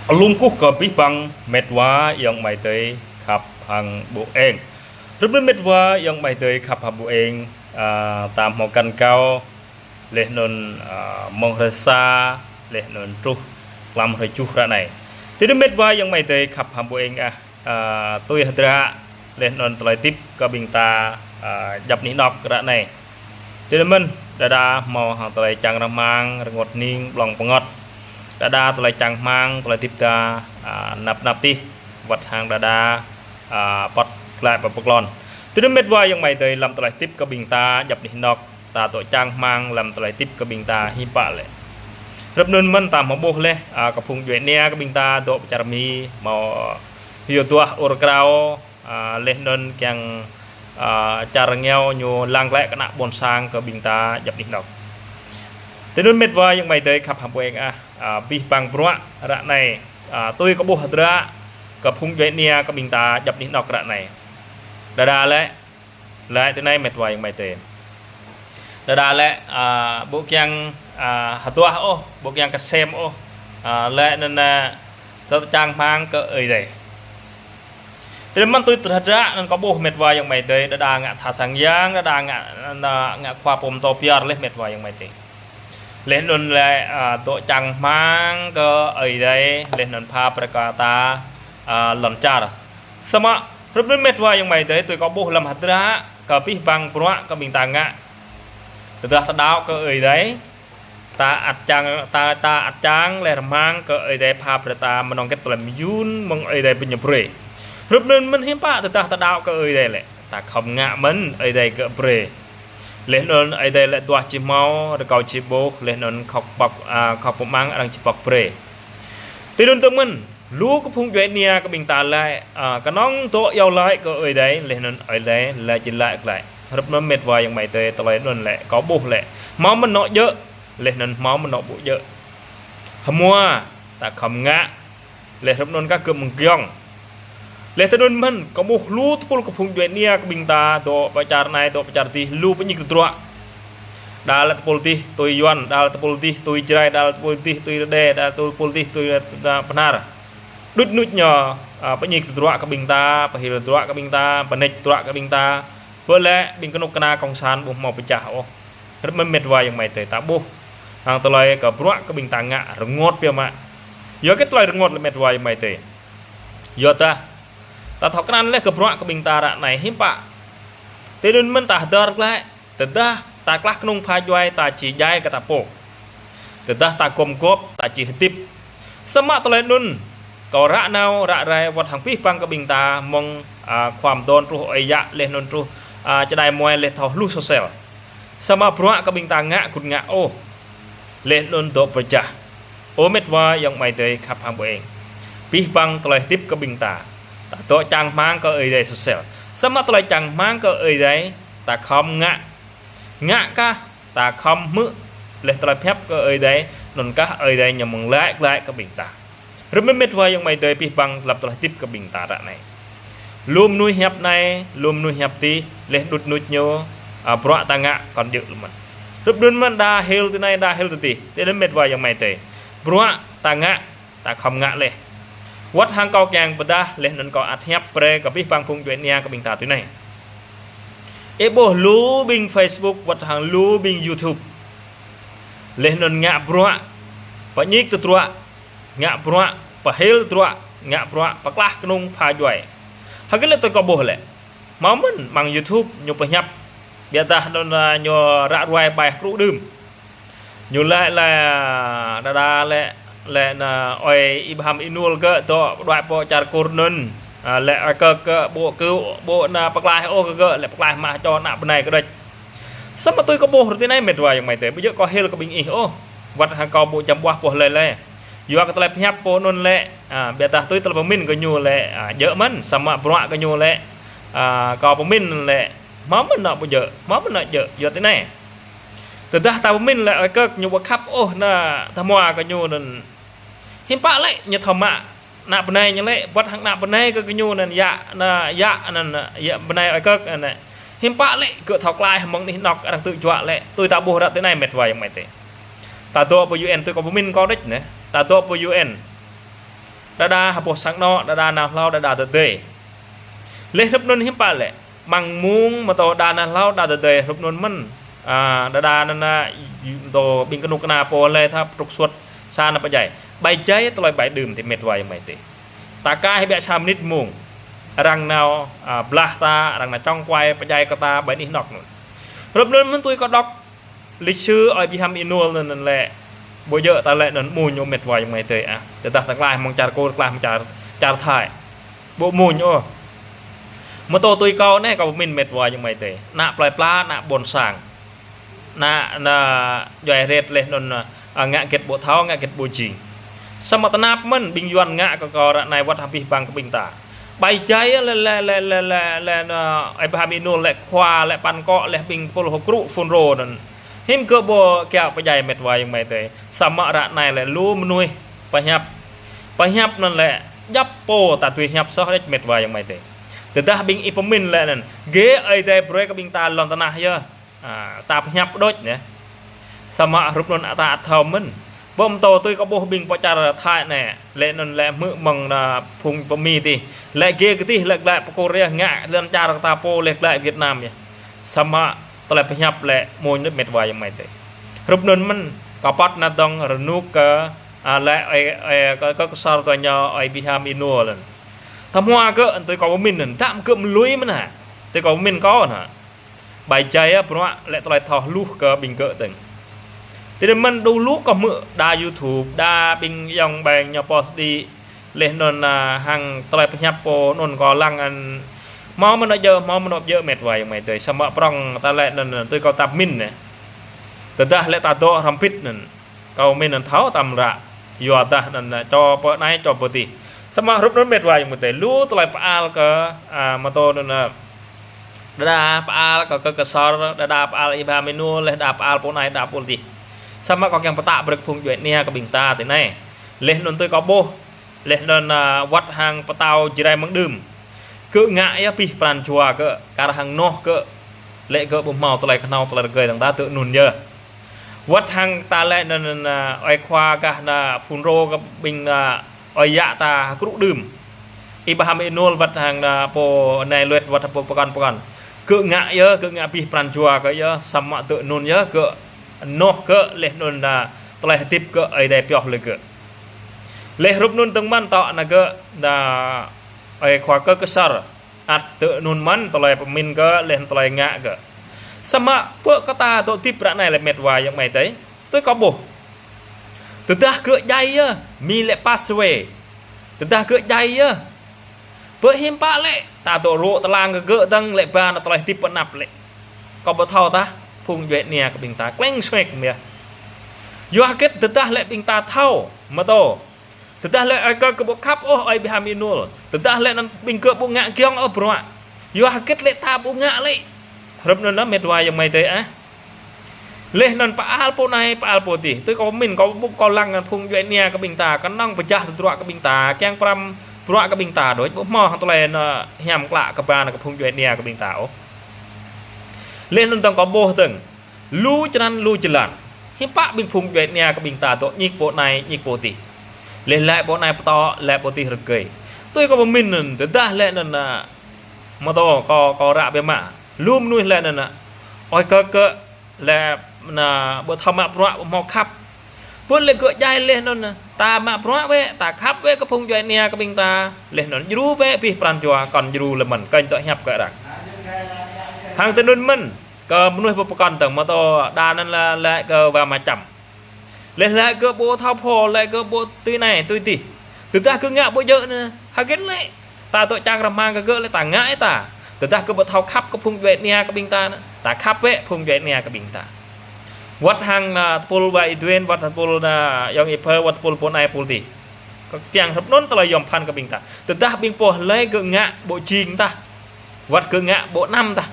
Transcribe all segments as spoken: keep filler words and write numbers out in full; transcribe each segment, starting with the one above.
Lŏm kơkuh kơ abih bang met wa ayŏng amai adơi khăp hăng ƀu eng. Hrup anŭn met wa ayŏng amai adơi khăp hăng ƀu eng, a, ta hmâo kăn kâo, laih anŭn, a, mơ̆ng hrơi sa, laih anŭn truh tlam hrơi juh ră anai. Tui anŭn met wa ayŏng amai adơi khăp hăng ƀu eng ah, a, tui hơdră, laih anŭn tơlơi hơdip kơ ƀing ta, a, djŏp anih anŏk ră anai. Tui anŭn mơ̆n, đơđa hmâo hăng tơlơi čang rơmang, rơngot hning, blŏng pơngot. Đơđa tơlơi čang rơmang, tơlơi hơdip ta, a, năp năp tih, wơ̆t hăng đơđa, a, pŏt glaĭ pơ pơklon. Tui anŭn met wa ayŏng amai adơi lăm tơlơi hơdip kơ ƀing ta djŏp anih anŏk, ta dŏ čang rơmang lăm tơlơi hơdip kơ ƀing ta hiư̆m pă lĕ. Hrup anŭn mơ̆n ta hmâo ƀuh laih, a, kơ phung djuai ania kơ ƀing ta dŏ pơ čar Mi, hmâo hyu duah ur krao, a, laih anŭn kiăng, a, čar rơngiao ñu lăng glaĭ kơ ană ƀôn sang kơ ƀing ta djŏp anih anŏk. Tui anŭn met wa ayŏng amai adơi khăp hăng ƀu eng ah, a, abih bang bruă ră anai, a, tui kâo ƀuh hơdră kơ phung djuai ania kơ ƀing ta djŏp anih anŏk ră anai. Đơđa lĕ, lĕ tui anai met wa ayŏng amai adơi. Đơđa lĕ, a, ƀu kiăng, a, hơduah ôh, ƀu kiăng kơsem ôh, a, laih anŭn, a, tơl čang rơmang kơ Ơi Adai. Tui anŭn mơ̆n tui tơlơi hơdră anŭn kâo ƀuh met wa ayŏng amai adơi, đơđa ngă tha sang yang, đơđa ngă, ngă, ngă khua pô mơtô piar laih met wa ayŏng amai adơi. Laih anŭn lĕ, a, dŏ čang rơmang kơ Ơi Adai, laih anŭn pha brơi kơ ta, a, lŏn čar. Samơ̆ hrup anŭn met wa ayŏng amai adơi, tui kâo ƀuh lăm hơdră kơ abih bang bruă kơ ƀing ta ngă. Tơdah ta đaŏ kơ Ơi Adai, ta ăt čang, ta, ta ăt čang laih rơmang kơ Ơi Adai pha brơi ta mơnơ̆ng hơget tơlơi mơyŭn mơ̆ng Ơi Adai ƀing ñu brơi. Hrup anŭn mơ̆n hiư̆m pă tơdah ta đaŏ kơ Ơi Adai lĕ, ta khŏm ngă mơ̆n Ơi Adai gơ̆ brơi. Laih anŭn Ơi Adai lĕ duah či hmâo, rơkâo či ƀuh, laih anŭn khŏk pŏk, a, khŏk pơmang arăng či pŏk brơi. Tui anŭn tơ̆ mơ̆n, lu kơ phung djuai ania kơ ƀing ta lĕ, a, kơnơ̆ng dŏ iâu laĭ kơ Ơi Adai, laih anŭn Ơi Adai lĕ či laĭ glaĭ. Hrup anŭn met wa ayŏng amai adơi, tơlơi anŭn lĕ kâo ƀuh lĕ. Hmâo mơnŏ djơ̆, laih anŭn hmâo mơnŏ ƀu djơ̆. Hmua, ta khŏm ngă, laih hrup anŭn kah gơ̆ mơ̆ng giŏng. Laih tui anŭn mơ̆n, kâo ƀuh lu tơpul kơ phung djuai ania kơ ƀing ta, dŏ pơ čar anai, dŏ pơ čar adih, lu pơñik tơdruă. Đa lĕ tơpul adih tui Yuan, đa lĕ tơpul adih tui Jrai, đa lĕ tơpul adih tui Rơđê, đa lĕ tơpul adih tui, a, Bahnar. Đŭt nuč ñu, a, pơñik tơdruă kơ ƀing ta, pơhil tơdruă kơ ƀing ta, pơneč tơdruă kơ ƀing ta. Bơ lĕ ƀing kơnuk kơna kông sản ƀu hmâo pơčah ôh. Hrup anŭn met wa ayŏng amai adơi, ta ƀuh hăng tơlơi kơ bruă kơ ƀing ta ngă rơngot biă mă. Yua hơget tơlơi rơngot lĕ met wa ayŏng amai adơi? Yua dah ta thâo krăn laih kơ bruă kơ ƀing ta ră anai hiư̆m pă. Tui anŭn mơ̆n ta hơdơr glaĭ, tơdah ta klah kơnung pha djuai ta či djai kơ ta pô. Tơdah ta gum gŏp ta či hơdip. Samơ̆ tơlơi anŭn, kâo ră nao, ră rai, wơ̆t hăng abih bang kơ ƀing ta mơ̆ng, a, khua mơdôn truh ơi yă laih anŭn truh, a, čơđai muai laih thâo hluh sôsel. Samơ̆ bruă kơ ƀing ta ngă gŭt ngă ôh. Laih anŭn dŏ pơčah. Ơ met wa ayŏng amai adơi khăp hăng ƀu eng. Abih bang tơlơi hơdip kơ ƀing ta. Ta dŏ čang rơmang kơ Ơi Adai sôsel. Samơ̆ tơlơi čang rơmang kơ Ơi Adai, ta khŏm ngă. Ngă kah, ta khŏm hmư̆ laih tơlơi pơhiăp kơ Ơi Adai, anŭn kah Ơi Adai ñu mơ̆ng laĭ glaĭ kơ ƀing ta. Hrup anŭn met wa ayŏng amai adơi abih bang lăm tơlơi hơdip kơ ƀing ta ră anai. Lu mơnuih hiăp anai, lu mơnuih hiăp adih, laih đŭt nuč ñu, a, bruă ta ngă kŏn djơ̆ lu mơ̆n. Hrup anŭn mơ̆n đa hil tui anai, đa hil tui adih. Tui anŭn met wa ayŏng amai adơi. Bruă ta ngă, ta khŏm ngă laih. Wơ̆t hăng kâo kiăng pơdah laih anŭn kâo ăt hiăp brơi kơ abih bang phung djuai ania kơ ƀing ta tui anai. Ih ƀuh lu ƀing Facebook, wơ̆t hăng lu ƀing YouTube. Laih anŭn ngă bruă pơñik tơdruă, ngă bruă pơhil tơdruă, ngă bruă pơklah kơnung pha djuai. Hơget lĕ tui kâo ƀuh lĕ. Hmâo mơ̆n amăng YouTube ñu pơhiăp. Biă dah anŭn, a, ñu ră ruai bai hơkru đưm. Ñu lĕ, lĕ, đa đa lĕ, lĕ anŭn ơi Ibrahim Inul gơ̆ dŏ đuaĭ pơ čar Kur anŭn. A, lĕ ơi Kơk gơ̆ ƀu kơ, ƀu anŭn pơklaih ôh kơ gơ̆, lĕ pơklaih mă čô ană bơnai gơ̆ đôč. Samơ̆ tui kâo ƀuh rơti anai met wa ayŏng amai adơi, ƀu djơ̆ kâo hil kơ ƀing ih ôh. Wơ̆t hăng kâo ƀu čăm ƀuah pô hlơi lĕ. Yua kơ tơlơi pơhiăp pô anŭn lĕ, a, biă dah tui tơlơi pơmĭn kơ ñu lĕ, a, djơ̆ mơ̆n, samơ̆ bruă kơ ñu lĕ, a, kâo pơmĭn lĕ, hmâo mơ̆n anŏ ƀu djơ̆, hmâo mơ̆n anŏ djơ̆, yua tui anai. Tơdah ta pơmĭn lĕ ơi Kơk ñu ƀu khăp ôh anŭn tơhmua kơ ñu anŭn. Hiư̆m pă lĕ ñu thâo mă ană bơnai ñu lĕ, wơ̆t hăng ană bơnai kơ, kơ ñu anŭn yă, anŭn yă, anŭn yă bơnai ơi Kơk anŭn. Hiư̆m pă lĕ gơ̆ thâo klaih mơ̆ng anih anŏk arăng tŭ juă lĕ, tui ta ƀuh ră tui anai met wa ayŏng amai adơi. Ta dŏ pơ U N tui kâo pơmĭn kâo đôč anai. Ta dŏ pơ U N. đơđa hơpŏh sang anŏ, đơđa nao hlâo, đơđa tơdơi. Leh hrup anŭn hiư̆m pă lĕ. Mơ̆ng mông mơtô đa nao hlâo, đa tơdơi hrup anŭn mơ̆n. A, đơđa anŭn, a, mơtô ƀing kơnuk kơna pô lĕ thâo trục xuất sa ană pơdjai. Bai djai tơlơi bai đưm tơ met wa ayŏng amai adơi. Ta kah ƀiă sa mơnit mông. Arăng nao, a, blah ta, arăng nao čŏng kuai pơdjai kơ ta ƀơi anih anŏ anŭn. Hrup anŭn mơ̆n tui kâo đŏk lịch sử ơi Biham Inul anŭn, anŭn lĕ. Ƀu djơ̆ ta lĕ anŭn mơ̆n ñu met wa ayŏng amai adơi ah. Tơdah ta klaih mơ̆ng čar Kur, klaih mơ̆ng čar, čar Thái. Ƀu mơ̆n ôh. Mơtô tui kâo anai kâo pơmĭn met wa ayŏng amai adơi. Ană plơi pla, ană ƀôn sang. Ană, ană djuai ret leh anŭn, a, ngă hơget ƀu thâo, ngă hơget ƀu jing. Samơ̆ tơnap mơ̆n ƀing Yuan ngă kơ kâo ră anai wơ̆t hăng abih bang kơ ƀing ta. Bai djai lĕ, lĕ, lĕ, lĕ, lĕ, lĕ, anŭn, ơi Biham Inul lĕ khua, lĕ păn kŏ, lĕ ƀing pôl hơkrŭ FULRO anŭn. Hiư̆m kơ ƀu kiaŏ pơdjai met wa ayŏng amai adơi. Samơ̆ ră anai lĕ lu mơnuih pơhiăp. Pơhiăp anŭn lĕ djŏp pô ta tui hiăp soh rĕč met wa ayŏng amai adơi. Tơdah ƀing ih pơmĭn lĕ anŭn. Gê Ơi Adai brơi kơ ƀing ta lŏn tơnah yơh. A, ta pơhiăp đôč anai. Samơ̆ hrup anŭn ta ăt thâo mơ̆n. Ƀơ̆m tơ tui kâo ƀuh ƀing pơ čar Thái anai. Lĕ anŭn lĕ hmư̆ mơ̆ng ană phung pơ Mi tih. Lĕ gê kơ tih lĕ glaĭ pơkôr yơh ngă lŏn čar kơ ta pô lĕ glaĭ Việt Nam yơh. Samơ̆ tơlơi pơhiăp lĕ mơ̆n met wa ayŏng amai adơi. Hrup anŭn mơ̆n kâo păt ană dŏng rơnŭk kơ, a, lĕ, ơi, ơi, kơ, kơ Ksor tơ ñu ơi Biham Inul anŭn. Tơhmua gơ̆ tui kâo pơmĭn anŭn, dăm gơ̆ mơlui mơ̆n hă. Tui kâo pơmĭn kâo anŭn hă. Bai djai bruă lĕ tơlơi thâo hluh kơ ƀing gơ̆ dơ̆ng. Tơdơi mơ̆n đu lu kâo hmư̆ đa YouTube, đa ƀing ayŏng ƀing ñu post đĭ, leh anŭn, a, hăng tơlơi pơhiăp pô anŭn kâo lăng anŭn. Hmâo mơ̆n djơ̆, hmâo mơ̆n djơ̆ met wa ayŏng amai adơi. Samơ̆ prŏng ta lĕ anŭn, anŭn tui kâo ta pơmĭn anai. Tơdah lĕ ta dŏ hrŏm hơbĭt anŭn. Kâo pơmĭn anŭn thâo tăm ră. Yua dah anŭn, anŭn čô pơ anai čô pơ tih. Samơ̆ hrup anŭn met wa ayŏng amai adơi. Lu tơlơi pơal kơ, a, mơtô anŭn, a, đơđa pơal kơ, kơ Ksor, đơđa pơal ơi Biham Inul, leh đa pơal pô anai, đa pô tih. Samơ̆ kâo kiăng pơtă brơi kơ phung djuai ania kơ ƀing ta tơ anai. Leh anŭn tui kâo ƀuh, leh anŭn, a, wơ̆t hăng pơtao Jrai mơ̆ng đưm. Gơ̆ ngă yơh abih pran jua gơ̆, kar hăng noh gơ̆. Lĕ gơ̆ ƀu hmâo tơlơi kơhnâo tơlơi rơgơi dơ̆ng ta tơ anŭn yơh. Wơ̆t hăng ta lĕ anŭn, anŭn, a, ơi khua gah anŭn FULRO kơ ƀing, a, ơi yă ta hơkrŭ đưm. Ơi Biham Inul wơ̆t hăng anŭn pô anai luet wơ̆t pô pơkŏn pơkŏn. Gơ̆ ngă yơh, gơ̆ ngă abih pran jua gơ̆ yơh, samơ̆ tơ anŭn yơh, gơ̆ noh gơ̆ leh anŭn, a, tơlơi hơdip gơ̆ Ơi Adai pioh lĕ gơ̆. Leh hrup anŭn dơ̆ng mơ̆n tŏ anŭn gơ̆ anŭn ơi khua kơ Ksor. Ăt tơ anŭn mơ̆n tơlơi pơmĭn gơ̆ leh tơlơi ngă gơ̆. Samơ̆ pơ kơ ta dŏ hơdip ră anai lĕ met wa ayŏng amai adơi. Tui kâo ƀuh. Tơdah gơ̆ djai yơh, Mi lĕ pass away. Tơdah gơ̆ djai yơh. Pơ hiư̆m pă lĕ, ta dŏ rŏ tơlang kơ gơ̆ dơ̆ng lĕ ba anŭn tơlơi hơdip pơ anăp lĕ. Kâo ƀu thâo tah, phung djuai ania kơ ƀing ta. Kleng suek mơ̆n yơh. Yua hơget tơdah lĕ ƀing ta thâo, mơtô. Tơdah lĕ ơi kơ gơ̆ ƀu khăp ôh ơi Biham Inul. Tơdah lĕ anŭn ƀing gơ̆ ƀu ngă giŏng ôh bruă. Yua hơget lĕ ta ƀu ngă lĕ. Hrup anŭn met wa ayŏng amai adơi ah. Leh anŭn pơal pô anai, pơal pô tih. Tui kâo pơmĭn, kâo ƀuh kâo lăng anŭn phung djuai ania kơ ƀing ta. Kơnơ̆ng pơjah tơdruă kơ ƀing ta. Kiăng pơrăm bruă kơ ƀing ta đôč. Ƀu hmâo hăng tơlơi anŭn hiam klă kơ ba anŭn kơ phung djuai ania kơ ƀing ta ôh. Leh anŭn dơ̆ng kâo ƀuh dơ̆ng. Lu črăn lu jơlan. Hiư̆m pă ƀing phung djuai ania kơ ƀing ta dŏ ñik pô anai, ñik pô tih. Leh lăi pô anai pơtô, lăi pô tih rơgơi. Tui kâo pơmĭn anŭn, tơdah lĕ anŭn, a, mơtô kâo, kâo ră biă mă. Lu mơnuih lĕ anŭn, a. Ơi kơ gơ̆, lĕ anŭn, ƀu thâo mă bruă, ƀu hmâo khăp. Pơ lĕ gơ̆ djai leh anŭn, a. Ta mă bruă wĕ, ta khăp wĕ kơ phung djuai ania kơ ƀing ta. Leh anŭn djru wĕ, abih pran jua, kŏn djru lĕ mơ̆n, kơnh dŏ hiăp kơ arăng. Hăng tơ anŭn mơ̆n. Kơ mơnuih pơpơkŏn dơ̆ng mơtô đa anŭn lĕ, lĕ kơ wa mă čăm. Lĕ lĕ gơ̆ ƀu thâo pho, lĕ gơ̆ ƀu tui anai, tui tih. Tơdah gơ̆ ngă ƀu djơ̆ anŭn, hơget lĕ. Ta dŏ čang rơmang kơ gơ̆ lĕ ta ngă ih ta. Tơdah gơ̆ ƀu thâo khăp kơ phung djuai ania kơ ƀing ta anŭn. Ta khăp wĕ phung djuai ania kơ ƀing ta. Wơ̆t hăng anŭn tơpul wa Y Duen, wơ̆t tơpul anŭn ayŏng Y Phơ, wơ̆t tơpul pô anai pô tih. Kơ kiăng hrup anŭn tơlơi yom phăn kơ ƀing ta. Tơdah ƀing pô lĕ gơ̆ ngă ƀu jing tah. Wơ̆t gơ̆ ngă ƀu anăm tah.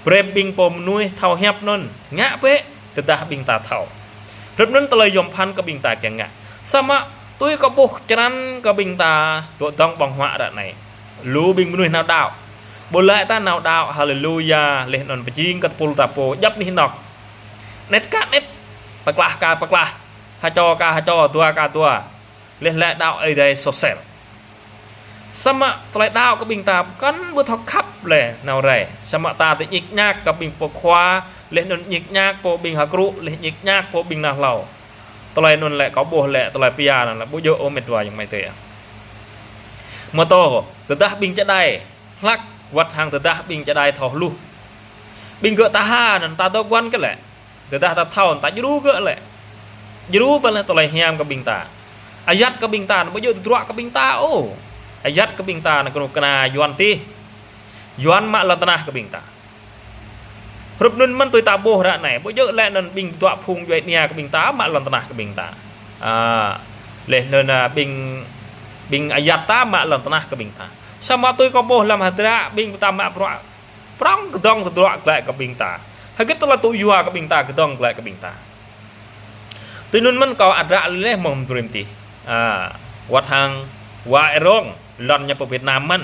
Brơi ƀing pô mơnuih thâo hiăp anŭn. Ngă bĕ, tơdah ƀing ta thâo. Hrup anŭn tơlơi yom phăn kơ ƀing ta kiăng ngă. Samơ̆ tui kâo ƀuh črăn kơ ƀing ta dŏ dơ̆ng ƀơ̆ng huă ră anai. Lu ƀing mơnuih nao đaŏ. Ƀu lăi ta nao đaŏ, haleluya, leh anŭn pơjing kơ tơpul ta pô, djŏp anih anŏ. Anet kơ anet, pơklah kơ pơklah, hơčô kơ hơčô, dua kơ dua. Laih lĕ đaŏ Ơi Adai soh sel. Samơ̆ tơlơi đaŏ kơ ƀing ta kăn ƀu thâo khăp lĕ nao rai. Samơ̆ ta tơ ñik ñak kơ ƀing pô khua, laih anŭn ñik ñak pô ƀing hơkrŭ, laih ñik ñak pô ƀing nao hlâo. Tơlơi anŭn lĕ kâo ƀuh lĕ tơlơi pia anŭn lĕ ƀu djơ̆ ôh met wa ayŏng amai adơi. Mơ̆ tô, tơdah ƀing čơđai hlăk, wơ̆t hăng tơdah ƀing čơđai thâo hluh. Ƀing gơ̆ taha anŭn ta dŏ guăn kơ lĕ. Tơdah ta thâo ta djru gơ̆ lĕ. Djru ƀơi lĕ tơlơi hiam kơ ƀing ta. Ayăt kơ ƀing ta, ƀu djơ̆ tơdruă kơ ƀing ta ôh. Ayăt kơ ƀing ta anŭn kơnuk kơna Yuan tih. Yuan mă lŏn tơnah kơ ƀing ta. Hrup anŭn mơ̆n tui ta ƀuh ră anai. Ƀu djơ̆ lĕ anŭn ƀing dŏ phung djuai ania kơ ƀing ta mă lŏn tơnah kơ ƀing ta. A, laih anŭn, a, ƀing, ƀing ayăt ta mă lŏn tơnah kơ ƀing ta. Samơ̆ tui kâo ƀuh lăm hơdră ƀing ta mă bruă prŏng kơdŏng tơdruă glaĭ kơ ƀing ta. Hơget tơlơi tŭ yua kơ ƀing ta kơdŏng glaĭ kơ ƀing ta. Tui anŭn mơ̆n kâo ăt ră laih mơ̆ng mơdrim tih. A, wơ̆t hăng wa Ê Rông lŏn ñu pơ Việt Nam mơ̆n.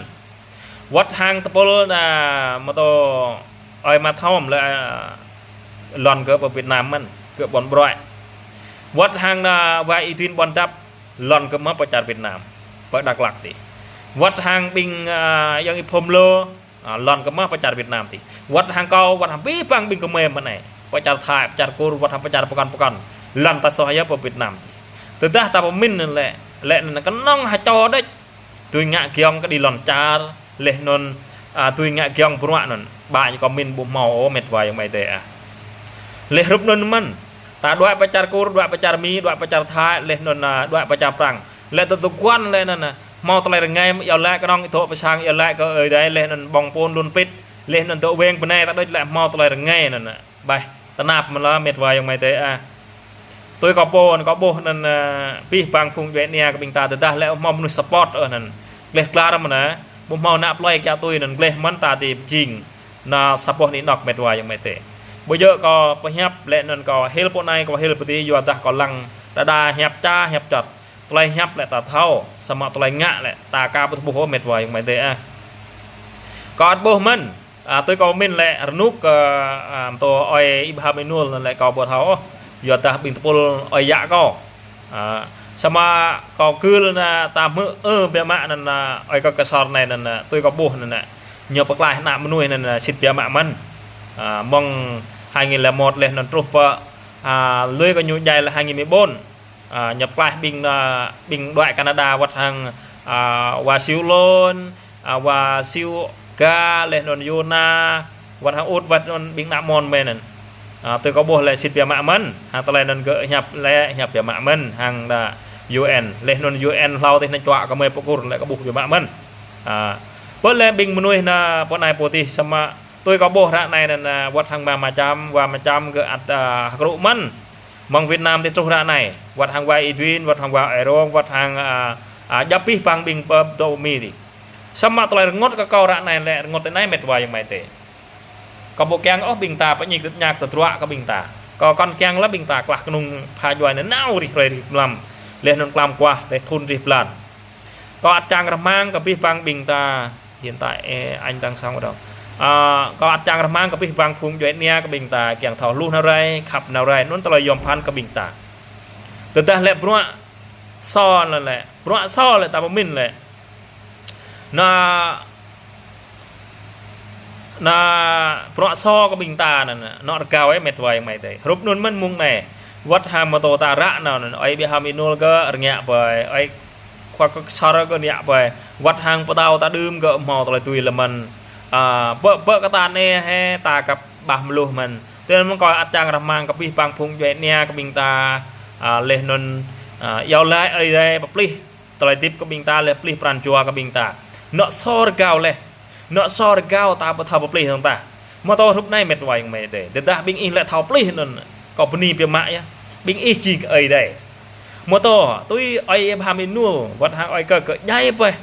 Wơ̆t hăng tơpul anŭn mơ̆ tô ơi Ma Thom lĕ, a, lŏn gơ̆ pơ Việt Nam mơ̆n, gơ̆ ƀôn Bruă. Wơ̆t hăng anŭn wa Y Duen ƀôn Dap lŏn gơ̆ mơ̆ pơ čar Việt Nam, pơ Dak Lak tih. Wơ̆t hăng ƀing, a, ayŏng Y Phom Lô, a, lŏn gơ̆ mơ̆ pơ čar Việt Nam tih. Wơ̆t hăng kâo, wơ̆t hăng abih bang ƀing gơmơi mơ̆n anai. Pơ čar Thai, pơ čar Kur, wơ̆t hăng pơ čar pơkŏn pơkŏn. Lŏn ta soh yơh pơ Việt Nam tih. Tơdah ta pơmĭn anŭn lĕ, lĕ anŭn kơnơ̆ng ha čô đôč. Tui ngă giŏng kơđi lŏn čar, laih anŭn, a, tui ngă giŏng bruă anŭn. Ƀă ñu kâo pơmĭn ƀu hmâo ôh met wa ayŏng amai adơi ah. Laih hrup anŭn mơ̆n. Ta đuaĭ pơ čar Kur, đuaĭ pơ čar Mi, đuaĭ pơ čar Thai, laih anŭn, a, đuaĭ pơ čar Prang. Lĕ ta dŏ guăn lĕ anŭn, a, hmâo tơlơi rơngai, iâu laĭ kơnơ̆ng ih dŏ pơ sang, iâu laĭ kơ Ơi Adai, laih anŭn ƀơ̆ng pôn lŭn pĭt, laih anŭn dŏ weng bơnai ta đôč lĕ hmâo tơlơi rơngai anŭn, a. Ƀai, tơnap mơ̆n lĕ met wa ayŏng amai adơi ah. Tui kâo pô, kâo ƀuh anŭn, a, abih bang phung djuai ania kơ ƀing ta tơdah lĕ hmâo mơnuih support, ơ, anŭn. Gleh klar mơ̆n, a, ƀu hmâo ană plơi kiăng tui anŭn gleh mơ̆n ta ti pơjing. Anŭn sa boh anih anŏk met wa ayŏng amai adơi. Ƀu djơ̆ kâo pơhiăp lĕ anŭn kâo hil pô anai, kâo hil pô adih, yua dah kâo lăng đơđa hiăp ča, hiăp čot. Tơlơi hiăp lĕ ta thâo, samơ̆ tơlơi ngă lĕ ta aka ƀu tơƀuh ôh met wa ayŏng amai adơi ah. Kâo ăt ƀuh mơ̆n, a, tui kâo pơmĭn lĕ rơnŭk, a, a, mơ̆ tô ơi Ibrahim Inul anŭn lĕ kâo ƀu thâo ôh. Yua dah ƀing tơpul ơi yă kâo. A, samơ̆ kâo gưl anŭn ta hmư̆, ơ, biă mă anŭn, a, ơi kơ Ksor anai anŭn, a, tui kâo ƀuh anŭn, a, ñu pơklaih ană mơnuih anŭn, a, sĭt biă mă mơ̆n. A, mơ̆ng hai nghìn lẻ một laih anŭn truh pơ, a, lui kơ ñu djai lĕ hai nghìn mười bốn. A, ñu pơklaih ƀing, a, ƀing đuaĭ Canada wơ̆t hăng, a, wa Siu Lôn, a, wa Siu Ga, laih anŭn Yôna, wơ̆t hăng ŭt wơ̆t anŭn ƀing ană mon mơ̆n anŭn. A, tui kâo ƀuh lĕ sĭt biă mă mơ̆n, hăng tơlơi anŭn gơ̆ hiăp lĕ hiăp biă mă mơ̆n, hăng đa U N, laih anŭn U N hlâo tih anŭn čuă kơ mơi pơkur lĕ kâo ƀuh biă mă mơ̆n. A, pơ lĕ ƀing mơnuih anŭn pô anai pô adih samơ̆ tui kâo ƀuh ră anai anŭn, a, wơ̆t hăng wa Macham, wa Macham gơ̆ ăt, a, hơkrŭ mơ̆n. Mơ̆ng Việt Nam tih truh ră anai, wơ̆t hăng wa Edwin, wơ̆t hăng wa Ê Rông, wơ̆t hăng, a, a, djŏp abih bang ƀing pơ dŏ Mi tih. Samơ̆ tơlơi rơngot kơ kâo ră anai lĕ rơngot tui anai met wa ayŏng amai adơi. Kâo ƀu kiăng ôh ƀing ta pơñik tơñak tơdruă kơ ƀing ta. Kâo kŏn kiăng lĕ ƀing ta klah kơnung pha djuai anŭn nao rĭm hrơi rĭm mlam. Laih anŭn klam kuah, laih thŭn rĭm blan. Kâo ăt čang rơmang kơ abih bang ƀing ta. Hiện tại, ê, anh đang sống ở đâu? A, kâo ăt čang rơmang kơ abih bang phung djuai ania kơ ƀing ta kiăng thâo hluh nao rai, khăp nao rai, anŭn tơlơi yom pơphan kơ ƀing ta. Tơdah lĕ bruă soh lĕ, lĕ, bruă soh lĕ ta pơmĭn lĕ. Anŭn, anŭn bruă soh kơ ƀing ta anŭn, anŏ rơgao ơ met wa ayŏng amai adơi. Hrup anŭn mơ̆n mơ̆ng anai. Wơ̆t hăng mơ̆ tô ta ră anŭn, ơi Ibrahim Inul gơ̆ rơngiă ƀơi, ơi Khua kơ Ksor gơ̆ rơngiă ƀơi. Wơ̆t hăng pơtao ta đưm gơ̆ hmâo tơlơi tui lĕ mơ̆n. A, ƀơ, ƀơ kơ ta anai hĕ ta kăp ƀah mơluh mơ̆n. Tui anŭn mơ̆n kâo ăt čang rơmang kơ abih bang phung djuai ania kơ ƀing ta, a, laih anŭn, a, iâu laĭ Ơi Adai pơplih tơlơi hơdip kơ ƀing ta, laih pơplih pran jua kơ ƀing ta. Anŏ soh rơgao laih. Anŏ soh rơgao ta ƀu thâo pơplih dơ̆ng tah. Mơ̆ tô hrup anai met wa ayŏng amai adơi. Tơdah ƀing ih lĕ thâo pơplih anŭn, kâo bơni biă mă yơh. Ƀing ih jing kơ Ơi Adai. Mơ̆ tô, tui ơi Ibrahim Inul, wơ̆t hăng ơi kơ gơ̆ djai pơih.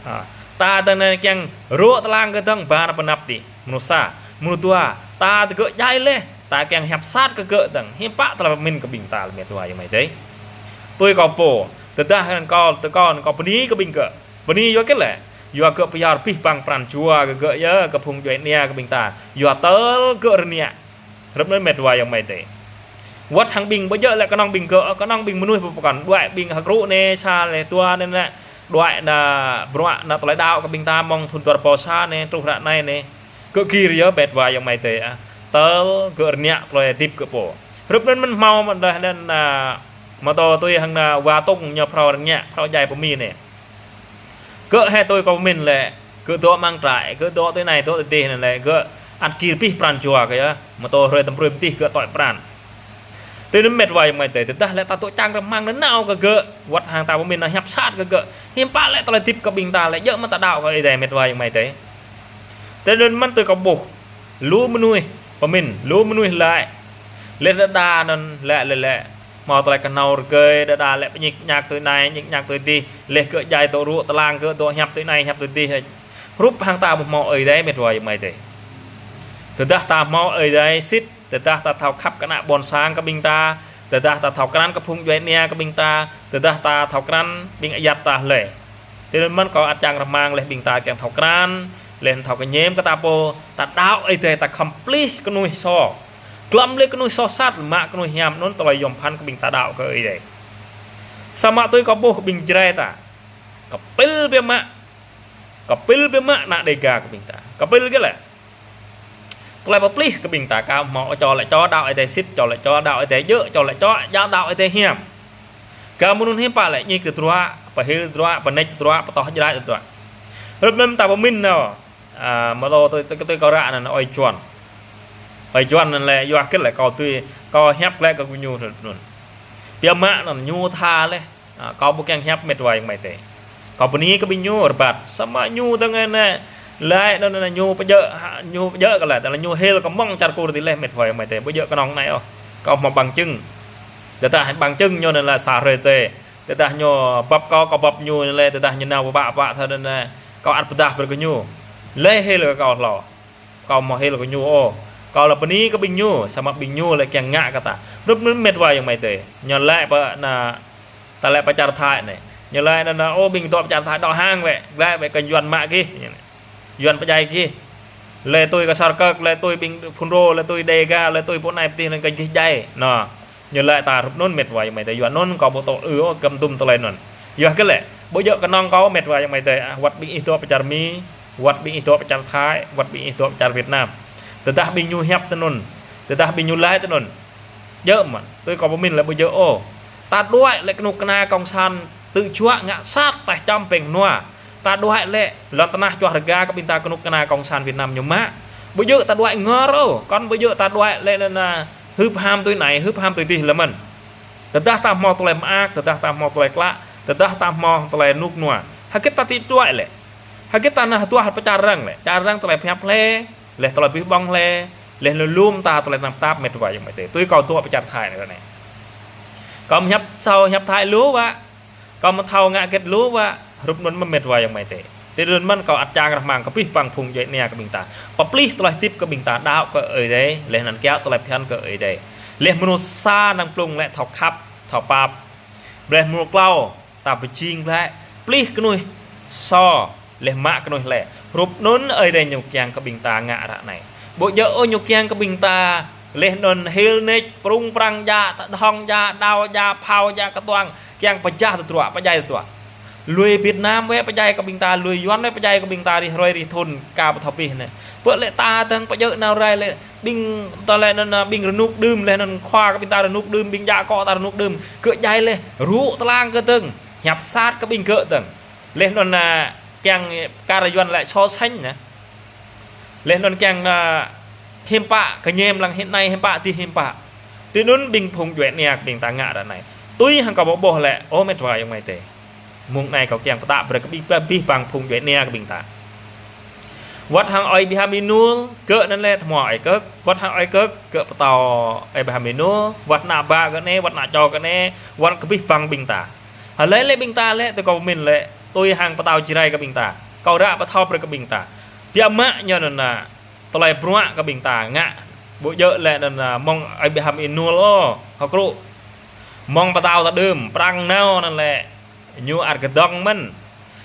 Ha, ta tơnai kiăng rŏ tơlang kơ dơ̆ng ƀar pơnăp tih. Mơnuih sa, mơnuih dua, ta tơ gơ̆ djai laih, ta kiăng hiăp sat kơ gơ̆ dơ̆ng. Hiư̆m pă tơlơi pơmĭn kơ ƀing ta lĕ met wa ayŏng amai adơi. Tui kâo pô, tơdah anŭn kâo, tơ kâo, kâo bơni kơ ƀing gơ̆. Bơni yua hơget lĕ? Yua gơ̆ pơyơr abih bang pran jua kơ gơ̆ yơh, kơ phung djuai ania kơ ƀing ta. Yua tơl gơ̆ rơngiă. Hrup anŭn met wa ayŏng amai adơi. Wơ̆t hăng ƀing ƀu djơ̆ lĕ kơnơ̆ng ƀing gơ̆, kơnơ̆ng ƀing mơnuih pơpơkŏn, đuaĭ ƀing hơkrŭ anai, sa lĕ dua anai, đuaĭ ană bruă ană tơlơi đaŏ kơ ƀing ta mơ̆ng thun dua rơbâo sa anai truh ră anai anai. Gơ̆ gir yơh met wa ayŏng amai adơi ah. Tơl gơ̆ rơngiă tơlơi hơdip gơ̆ pô. Hrup anŭn mơ̆n hmâo mơ̆n đah anŭn, a, mơtô tui hăng ană wa tông ñu phrâo rơngiă, phrâo djai pơ Mi anai. Gơ̆ hĭ tui kâo pơmĭn lĕ, gơ̆ dŏ amăng trại, gơ̆ dŏ tui anai, dŏ tui adih anai lĕ, gơ̆ ăt gir abih pran jua gơ̆ yơh. Mơtô hrơi tơm brơi mơtih gơ̆ tui pran. Tui anŭn met wa ayŏng amai adơi, tơdah lĕ ta dŏ čang rơmang nanao kơ gơ̆, wơ̆t hăng ta pơmĭn ană hiăp sat kơ gơ̆. Hiư̆m pă lĕ tơlơi hơdip kơ ƀing ta lĕ, djơ̆ mơ̆ ta đaŏ kơ Ơi Adai met wa ayŏng amai adơi. Tui anŭn mơ̆n tui kâo ƀuh. Lu mơnuih pơmĭn, lu mơnuih laĭ. Lĕ đơđa anŭn lĕ, lĕ, lĕ. Hmâo tơlơi kơnâo rơgơi, đơđa lĕ pơñik ñak tui anai, ñik ñak tui adih, lĕ gơ̆ djai dŏ rŭ tơlang gơ̆ dŏ hiăp tui anai, hiăp tui adih. Hrup hăng ta ƀu hmâo Ơi Adai met wa ayŏng amai adơi. Tơdah ta hmâo Ơi Adai sĭt, tơdah ta thâo khăp kơ ană ƀôn sang kơ ƀing ta, tơdah ta thâo krăn kơ phung djuai ania kơ ƀing ta, tơdah ta thâo krăn ƀing ayăt ta lĕ. Tui anŭn mơ̆n kâo ăt čang rơmang lĕ ƀing ta kiăng thâo krăn, lĕ thâo kơñăm kơ ta pô, ta đaŏ Ơi Adai ta khŏm plih kơnuih soh. Glŏm lĕ kơnuih soh sat, mă kơnuih hiam anŭn tơlơi yom phăn kơ ƀing ta đaŏ kơ Ơi Adai. Samơ̆ tui kâo ƀuh ƀing Jrai ta. Kơpil biă mă. Kơpil biă mă ană Đêga kơ ƀing ta. Kơpil gơ̆ lĕ. Tơlơi pơplih kơ ƀing ta kâo hmâo čô lĕ čô đaŏ Ơi Adai sĭt, čô lĕ čô đaŏ Ơi Adai djơ̆, čô lĕ čô djă đaŏ Ơi Adai hiam. Gơ̆ mơnŭn hiư̆m pă lĕ ñik tơdruă, pơhil tơdruă, pơneč tơdruă, pơtŏh Jrai tơdruă. Hrup anŭn ta pơmĭn nao. A, mơtô tui, tui, tui kâo ră anŭn Ơi Juan. Ơi Juan anŭn lĕ, yua hơget lĕ kâo tui, kâo hiăp glaĭ kơ gơñu hrup anŭn. Biă mă anŭn ñu tha lĕ. A, kâo ƀu kiăng hiăp met wa ayŏng amai adơi. Kâo bơni kơ ƀing ñu rơbat. Samơ̆ ñu tơngan anai. Laĭ anŭn, anŭn ñu pơjơ̆, ha, ñu pơjơ̆ kơ laĭ. Tơlơi ñu hil kơ mơ̆ng čar Kur adih lĕ met wa ayŏng amai adơi. Ƀu djơ̆ kơnơ̆ng anai ôh. Kâo hmâo bằng chứng. Tơdah bằng chứng ñu anŭn lĕ sa hrơi tơi. Tơdah ñu bưp kâo, kâo bưp ñu anŭn lĕ. Tơdah ñu nao pơpă pă thơ anŭn anai. Kâo ăt pơdah brơi kơ ñu. Lĕ hil kơ kâo hlâo. Kâo hmâo hil kơ ñu ôh. Kâo lĕ bơni kơ ƀing ñu, samơ̆ ƀing ñu lĕ kiăng ngă kơ ta. Hrup anŭn met wa ayŏng amai adơi. Ñu laĭ pơ ană, ta laĭ pơ čar Thái anai. Ñu laĭ anŭn, anŭn, ô, ƀing dŏ pơ čar Thái dŏ hăng wĕ, glaĭ wĕ kơ Yuan mă gih. Yuan pơdjai gih. Lĕ tui Ksor Kơk, lĕ tui ƀing Fulro, lĕ tui Đêga, lĕ tui pô anai pơtih anŭn kơ gih djai. Anŭn. Ñu laĭ ta hrup anŭn met wa ayŏng amai adơi, yua anŭn kâo ƀu tŭ ư ôh gơ̆m dŭm tơlơi anŭn. Yua hơget lĕ, ƀu djơ̆ kơnơ̆ng kâo met wa ayŏng amai adơi, a, wơ̆t ƀing ih dŏ pơ čar Mi, wơ̆t ƀing ih dŏ pơ čar Thái, wơ̆t ƀing ih dŏ pơ čar Việt Nam. Tơdah ƀing ñu hiăp tui anŭn, tơdah ƀing ñu laĭ tui anŭn. Djơ̆ mơ̆n, tui kâo pơmĭn lĕ ƀu djơ̆ ôh. Ta đuaĭ lĕ kơnuk kơna kông san tơčuă ngă sat tah čăm peng nua. Ta đuaĭ lĕ lŏn tơnah čuah rơga kơ ƀing ta kơnuk kơna kông san Việt Nam ñu mă. Ƀu djơ̆ ta đuaĭ ngor ôh, kŏn ƀu djơ̆ ta đuaĭ lĕ anŭn, anŭn hưp ham tui anai, hưp ham tui adih lĕ mơ̆n. Tơdah ta hmâo tơlơi mơak, tơdah ta hmâo tơlơi klă, tơdah ta hmâo tơlơi rơnŭk rơnua. Hơget ta či đuaĭ lĕ. Hơget ta nao hơduah pơ čar arăng lĕ. Čar arăng tơlơi pơhiăp lĕ, lĕ tơlơi abih bŏng lĕ, lĕ lŏm lŏm ta tơlơi tơnap tap met wa ayŏng amai adơi. Tui kâo dŏ pơ čar Thái anai. Kâo mơ̆ hiăp sô hiăp Thái lu wă. Kâo mơ̆ thâo ngă hơget lu wă, hrup anŭn mơ̆n met wa ayŏng amai adơi. Tui anŭn mơ̆n kâo ăt čang rơmang kơ abih bang phung djuai ania kơ ƀing ta. Pơplih tơlơi hơdip kơ ƀing ta đaŏ kơ Ơi Adai, lĕ anŭn kiaŏ tơlơi phiăn kơ Ơi Adai. Lĕ mơnuih sa năng plung lĕ thâo khăp, thâo pap. Lĕ mơnuih klâo, ta pơjing glaĭ, plih kơnuih soh, lĕ mă kơnuih lĕ. Hrup anŭn Ơi Adai ñu kiăng kơ ƀing ta ngă ră anai. Ƀu djơ̆ ôh ñu kiăng kơ ƀing ta, lĕ anŭn hil neč, prung prang djă, tơdhŏng djă, đao djă, phao djă, kơtuang, kiăng pơjah tơdruă, pơdjai tơdruă. Lui Việt Nam wĕ pơdjai kơ ƀing ta, lui Yuan wĕ pơdjai kơ ƀing ta rĭm hrơi rĭm thŭn, ka ƀu thâo pih anai. Pơ lĕ ta dơ̆ng pơjơ̆ nao rai lĕ, ƀing ta lĕ anŭn, ƀing rơnŭk đưm lĕ anŭn khua kơ ƀing ta rơnŭk đưm, ƀing djă akŏ ta rơnŭk đưm, gơ̆ djai lĕ, rŭ tơlang gơ̆ dơ̆ng, hiăp sat kơ ƀing gơ̆ dơ̆ng. Lĕ anŭn, a, kiăng kar Yuan lĕ so sánh anai. Lĕ anŭn kiăng, a, hiư̆m pă, kơñăm lăng hĭ anai hiư̆m pă, adih hiư̆m pă. Tui anŭn ƀing phung djuai ania kơ ƀing ta ngă ră anai. Tui hăng kâo ƀuh ƀuh lĕ, ơ met wa ayŏng amai adơi. Mơ̆ng anai kâo kiăng pơtă brơi kơ abih, abih bang phung djuai ania kơ ƀing ta. Wơ̆t hăng Ơi Bham Ênuôl, gơ̆ anŭn lĕ tơhmua Ơi Kơk, wơ̆t hăng Ơi Kơk, gơ̆ pơtao Ơi Bham Ênuôl, wơ̆t ană bă gơ̆ anai, wơ̆t ană čô gơ̆ anai, wơ̆t kơ abih bang ƀing ta. Hlơi lĕ ƀing ta lĕ, tui kâo pơmĭn lĕ, tui hăng pơtao Jrai kơ ƀing ta. Kâo ră pơthâo brơi kơ ƀing ta. Biă mă ñu anŭn, a, tơlơi bruă kơ ƀing ta ngă. Ƀu djơ̆ lĕ anŭn, a, mơ̆ng Ơi Bham Ênuôl ôh, hơkrŭ. Mơ̆ng pơtao ta đưm, prang nao anŭn lĕ. Ñu ăt kơdŏng mơ̆n.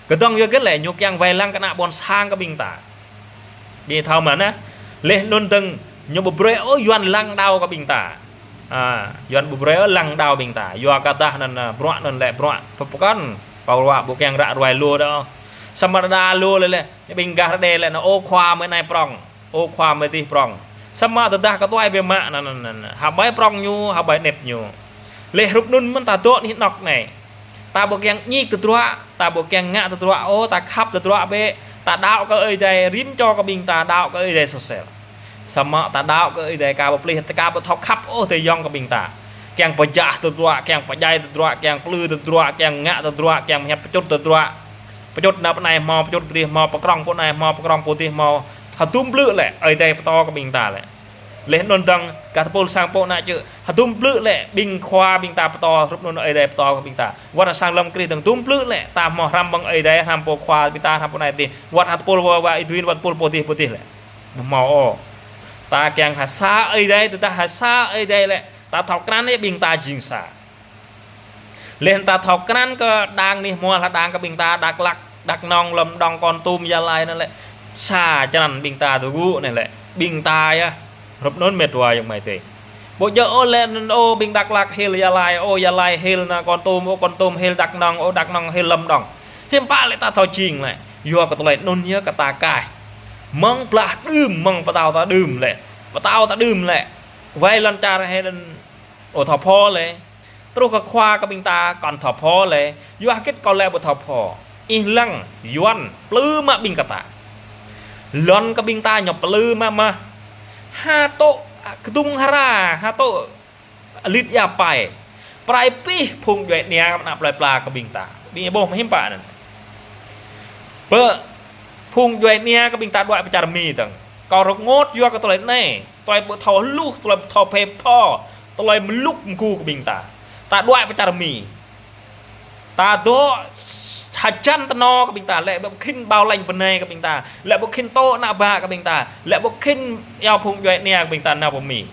Kơdŏng yua hơget lĕ ñu kiăng wai lăng kơ ană ƀôn sang kơ ƀing ta. Ƀing thâo mơ̆n anai. Lĕ anŭn dơ̆ng ñu ƀu brơi ôh Yuan lăng đao kơ ƀing ta. A, Yuan ƀu brơi lăng đao ƀing ta. Yua kơ tah anŭn, a, bruă anŭn lĕ bruă pơpơkŏn. Pô ruă ƀu kiăng ră ruai lu đôč. Samơ̆ đa lu lĕ lĕ, ƀing gah rơđê lĕ anŭn, ơ khua mơi anai prŏng, ơ khua mơi adih prŏng. Samơ̆ tơdah kơ tuai biă mă anŭn, anŭn, anŭn. Hơbơi prŏng ñu, hơbơi anet ñu. Lĕ hrup anŭn mơ̆n ta dŏ anih anŏ anai. Ta ƀu kiăng ñik tơdruă, ta ƀu kiăng ngă tơdruă, ôh, ta khăp tơdruă bĕ, ta đaŏ kơ Ơi Adai, rĭm čô kơ ƀing ta đaŏ kơ Ơi Adai sosel. Samơ̆ ta đaŏ kơ Ơi Adai ka ƀu plih, ta ka ƀu thâo khăp, ôh, tơyŏng kơ ƀing ta. Kiăng pơjah tơdruă, kiăng pơdjai tơdruă, kiăng plư tơdruă, kiăng ngă tơdruă, kiăng hiăp pơčut tơdruă. Pơčut anăp anai hmâo, pơčut pơdih hmâo, pơkrŏng pô anai hmâo, pơkrŏng pô adih hmâo. Hơdôm blư̆ lĕ, Ơi Adai pơtô kơ ƀing ta lĕ. Lĕ anŭn dơ̆ng, gah tơpul sang pô ană čư̆, hơdôm blư̆ lĕ, ƀing khua ƀing ta pơtô, hrup anŭn Ơi Adai pơtô kơ ƀing ta. Wơ̆t sang lăm Krist dơ̆ng hơdôm blư̆ lĕ, ta hmâo hrăm ƀơ̆ng Ơi Adai, hrăm pô khua ƀing ta, hrăm pô anai adih. Wơ̆t hơdôm pul wă, wă ih duin, wơ̆t pul pô adih, pô adih lĕ. Ƀu hmâo ôh. Ta kiăng hơsa Ơi Adai, tơdah hơsa Ơi Adai lĕ, ta thâo krăn lĕ ƀing ta jing sa. Lĕ ta thâo krăn kơ đang anih hmua hla đang kơ ƀing ta, Dak Lak, Dak Nông, Lâm Đồng, Kon Tum, Gia Lai anŭn lĕ. Sa črăn ƀing ta tơgŭ anai lĕ. Ƀing ta yơh. Hrup anŭn mĕt wa ayŏng amai adơi. Ƀu djơ̆ ôh lĕ anŭn ôh ƀing Dak Lak hil Gia Lai, ôh Gia Lai hil anŭn Kon Tum, ôh Kon Tum hil Dak Nông, ôh Dak Nông hil Lâm Đồng. Hiư̆m pă lĕ ta thâo jing lĕ. Yua kơ tơlơi anŭn yơh kơ ta kaih. Mơ̆ng blah đưm, mơ̆ng pơtao ta đưm lĕ. Pơtao ta đưm lĕ. Wai lŏn čar hil anŭn ƀu thâo pho lĕ. Truh kơ khua kơ ƀing ta kŏn thâo pho lĕ. Yua hơget kâo lĕ ƀu thâo pho. Ih lăng Yuan plư mă ƀing kơ ta. Lŏn kơ ƀing ta ñu plư mă mơ̆n. Ha tŏ kơdŭng hra, ha tŏ lit ia pai. Prai pih phung djuai ania ană plơi pla kơ ƀing ta. Ƀing ih ƀuh mơ̆ hiư̆m pă anŭn. Bơ phung djuai ania kơ ƀing ta đuaĭ pơ čar Mi dơ̆ng. Kâo rơngot yua kơ tơlơi anai. Tơlơi ƀu thâo hluh, tơlơi ƀu thâo phe pho, tơlơi mlŭk mgu kơ ƀing ta. Ta đuaĭ pơ čar Mi. Ta dŏ hơjăn tơno kơ ƀing ta, lĕ ƀu khĭn ƀao lĕng bơnai kơ ƀing ta, lĕ ƀu khĭn tŏ ană bă kơ ƀing ta, lĕ ƀu khĭn iâu phung djuai ania kơ ƀing ta nao pơ Mi.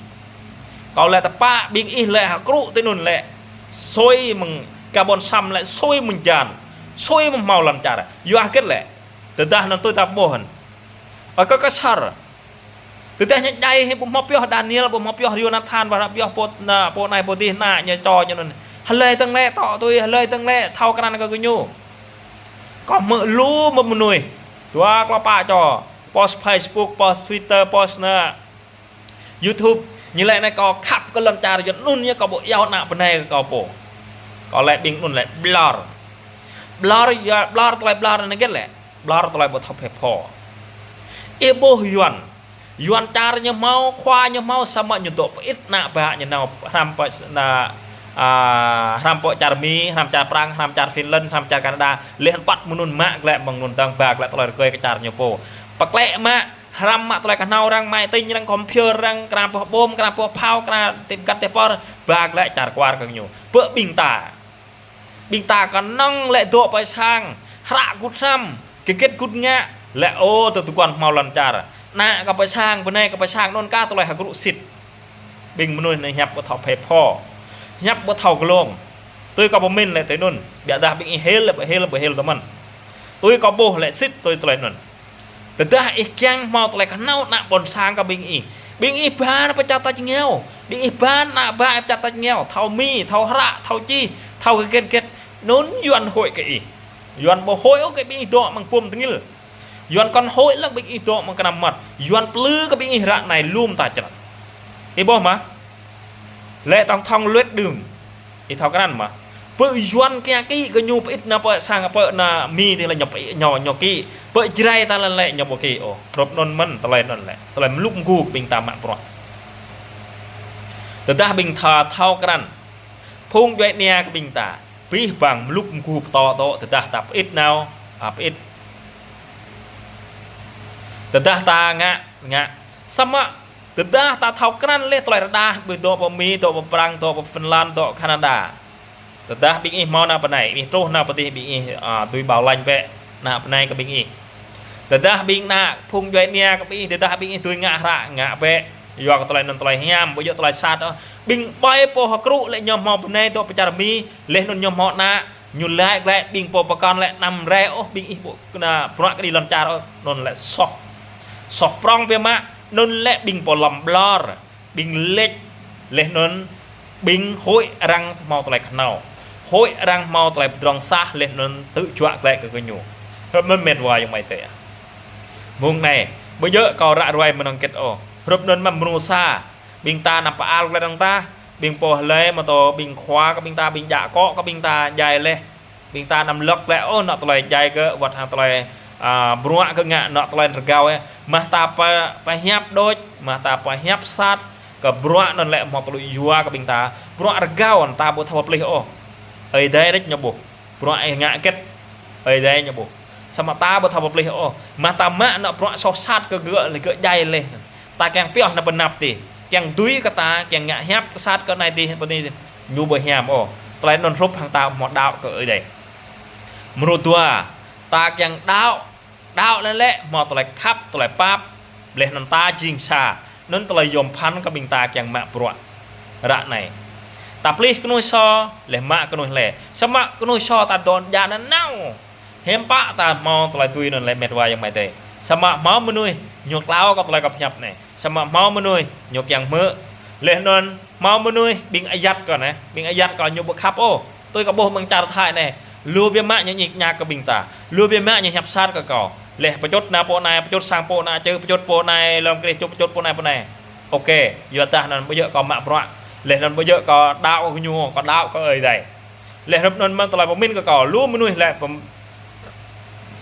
Kâo lĕ tơpă ƀing ih lĕ hơkrŭ tui anŭn lĕ sui mơ̆ng kơ ƀôn sang lĕ sui mơ̆ng jan, sui mơ̆ng hmâo lŏn čar. Yua hơget lĕ. Tơdah anŭn tui ta ƀuh anŭn. Ơ kơ Kêsar. Tơdah ñu djai hĭ ƀu hmâo pioh Daniel, ƀu hmâo pioh Yônathan, ƀu hmâo pioh pô anai, pô adih ană ñu čô ñu anŭn. Hlơi dơ̆ng lĕ tŏ tui, hlơi dơ̆ng lĕ thâo krăn kơ gơñu. Kâo hmư̆ lu mơnuih. Dua klâo pă čô. Post Facebook, post Twitter, post anŭn YouTube. Ñu lĕ anai kâo khăp kơ lŏn čar Yuan anŭn yơh kâo ƀu iâu ană bơnai kơ kâo pô. Kâo lĕ ƀing anŭn lĕ ƀlŏr. Ƀlŏr yơh, ƀlŏr tơlơi ƀlŏr anai hơget lĕ. Ƀlŏr tơlơi ƀu thâo phe pho. Ih ƀuh Yuan. Yuan čar ñu hmâo, khua ñu hmâo, samơ̆ ñu dŏ pơit ană bă ñu nao hrăm pơ anŭn, a, hrăm pơ čar Mi, hrăm čar Prăng, hrăm čar Finland, hrăm čar Canada. Lĕ hơpăt mơnŭn mă glaĭ mơ̆ng anŭn dơ̆ng ba glaĭ tơlơi rơgơi kơ čar ñu pô. Pơklĕ mă, hrăm mă tơlơi kơhnâo arăng, máy tính arăng, computer arăng, krăn boh bom, krăn boh phao, krăn tip găt tip por, ba glaĭ čar kwar kơ ñu. Bơ ƀing ta. Ƀing ta kơnơ̆ng lĕ dŏ pơ sang, hră gŭt hrăm, hơget gŭt ngă, lĕ ơ tơ tơguan hmâo lŏn čar. Ană kơ pơ sang, bơnai kơ pơ sang, anŭn kah tơlơi hơkrŭ sĭt. Ƀing mơnuih anai hiăp ƀu thâo phe pho. Hiăp ƀu thâo glông. Tui kâo pơmĭn lĕ tui anŭn, biă dah ƀing ih hil lĕ ƀu hil, ƀu hil tơmăn. Tui kâo ƀuh lĕ sĭt tui tơlơi anŭn. Tơdah ih kiăng hmâo tơlơi kơhnâo ană ƀôn sang kơ ƀing ih. Ƀing ih ba ană pơ čar tač rơngiao. Ƀing ih ba ană bă pơ čar tač rơngiao. Thâo Mi, thâo hră, thâo čih, thâo hơget hơget. Anŭn Yuan huĭ kơ ih. Yuan ƀu huĭ ôh kơ ƀing ih dŏ mơ̆ng pum tơngil. Yuan kŏn huĭ lăng ƀing ih dŏ mơ̆ng kơnăm mơmŏt. Yuan plư kơ ƀing ih ră anai lŏm ta črăn. Ih ƀuh mơ̆. Lĕ tổng thống Luet Đưm. Ih thâo krăn mơ̆. Pơ Yuan kiăng kĭ kơ ñu pơit ană pơ sang pơ ană Mi tơlơi ñu pơit ñu, ñu kĭ. Pơ Jrai ta lĕ lĕ ñu ƀu kĭ ôh. Hrup anŭn mơ̆n tơlơi anŭn lĕ. Tơlơi mlŭk mgu kơ ƀing ta mă bruă. Tơdah ƀing ta thâo krăn. Phung djuai ania kơ ƀing ta. Pih bang mlŭk mgu pơtô tŏ, tơdah ta pơit nao, a pơit. Tơdah ta ngă, ngă. Samơ̆ tơdah ta thâo krăn lĕ tơlơi rơđah, ƀu dŏ pơ Mi, dŏ pơ Prăng, dŏ pơ Finland, dŏ Canada. Tơdah ƀing ih hmâo ană bơnai, ih truh nao pơ adih ƀing ih, a, dưi ƀao lĕng bĕ, ană bơnai kơ ƀing ih. Tơdah ƀing ană phung djuai ania kơ ƀing ih, tơdah ƀing ih dưi ngă hră, ngă bĕ. Yua kơ tơlơi anŭn tơlơi hiam, ƀu djơ̆ tơlơi sat ôh. Ƀing ƀai pô hơkrŭ lĕ ñu hmâo bơnai dŏ pơ čar Mi, lĕ anŭn ñu hmâo ană, ñu laĭ glaĭ ƀing pô pơkŏn lĕ anăm rai ôh ƀing ih ƀu kơnă bruă kơđi lŏn čar ôh, anŭn lĕ soh. Soh prŏng biă mă, anŭn lĕ ƀing pô lăm ƀlŏr, ƀing lĕč, lĕ anŭn ƀing hơi arăng hmâo tơlơi khnâo, hơi arăng hmâo tơlơi pơdrŏng sah laih anŭn tŭ juă glaĭ kơ gơñu. Hrup anŭn met wa ayŏng amai adơi. Mơ̆ng anai, ƀu djơ̆ kâo ră ruai mơnơ̆ng hơget ôh. Hrup anŭn mơ̆n mơnuih sa, ƀing ta anăm pơal glaĭ dơ̆ng tah, ƀing pô hlơi mơ̆ tơ, ƀing khua kơ ƀing ta, ƀing djă akŏ kơ ƀing ta, djai laih. Ƀing ta anăm lŏk glaĭ ôh, anŏ tơlơi djai kơ, wơ̆t hăng tơlơi, a, bruă kơ ngă, anŏ tơlơi rơgao, ơ. Mơ̆ ta pơ-, pơhiăp đôč, mơ̆ ta pơhiăp sat, kơ bruă anŭn lĕ hmâo tơlơi yua kơ ƀing ta. Bruă rơgao, ta ƀu thâo pơplih ôh. Ơi Adai rĕč ñu ƀuh. Bruă ih ngă hơget, Ơi Adai ñu ƀuh. Samơ̆ ta ƀu thâo pơplih ôh. Mơ̆ ta mă anŏ bruă soh sat kơ gơ̆, lĕ gơ̆ djai laih. Ta kiăng pioh anăp pơ anăp tih. Kiăng dưi kơ ta, kiăng ngă hiăp kơ sat kơ anai tih, pơ anai tih. Ñu ƀu hiam ôh. Tơlơi anŭn hrup hăng ta hmâo đaŏ kơ Ơi Adai. Mrô dua, ta kiăng đaŏ, đaŏ lĕ lĕ, hmâo tơlơi khăp, tơlơi pap, laih anŭn ta jing sa, anŭn tơlơi yom phăn kơ ƀing ta kiăng mă bruă. Ră anai. Ta plih kơnuih sô, laih mă kơnuih lĕ. Samơ̆ kơnuih sô ta dŏ djă nanao. Hiư̆m pă ta hmâo tơlơi tui anŭn lĕ met wa ayŏng amai adơi. Samơ̆ hmâo mơnuih ñu klao kơ tơlơi kâo pơhiăp anai. Samơ̆ hmâo mơnuih ñu kiăng hmư̆. Laih anŭn hmâo mơnuih ƀing ayăt kâo anai. Ƀing ayăt kâo ñu ƀu khăp ôh. Tui kâo ƀuh mơ̆ng čar Thái anai. Lu biă mă ñu ñik ñak kơ ƀing ta. Lu biă mă ñu hiăp sat kơ kâo. Laih pơčut anai pô anai, pơčut sang pô anai, čơ pơčut pô anai, lŏm krih čŭp pơčut pô anai pô anai. Ôkê, yua dah anŭn ƀu djơ̆ kâo mă bruă. Laih anŭn ƀu djơ̆ kâo đaŏ kơ ñu, kâo đaŏ kơ Ơi Adai. Laih hrup anŭn mơ̆n tơlơi pơmĭn kơ kâo, lu mơnuih lĕ pơm-,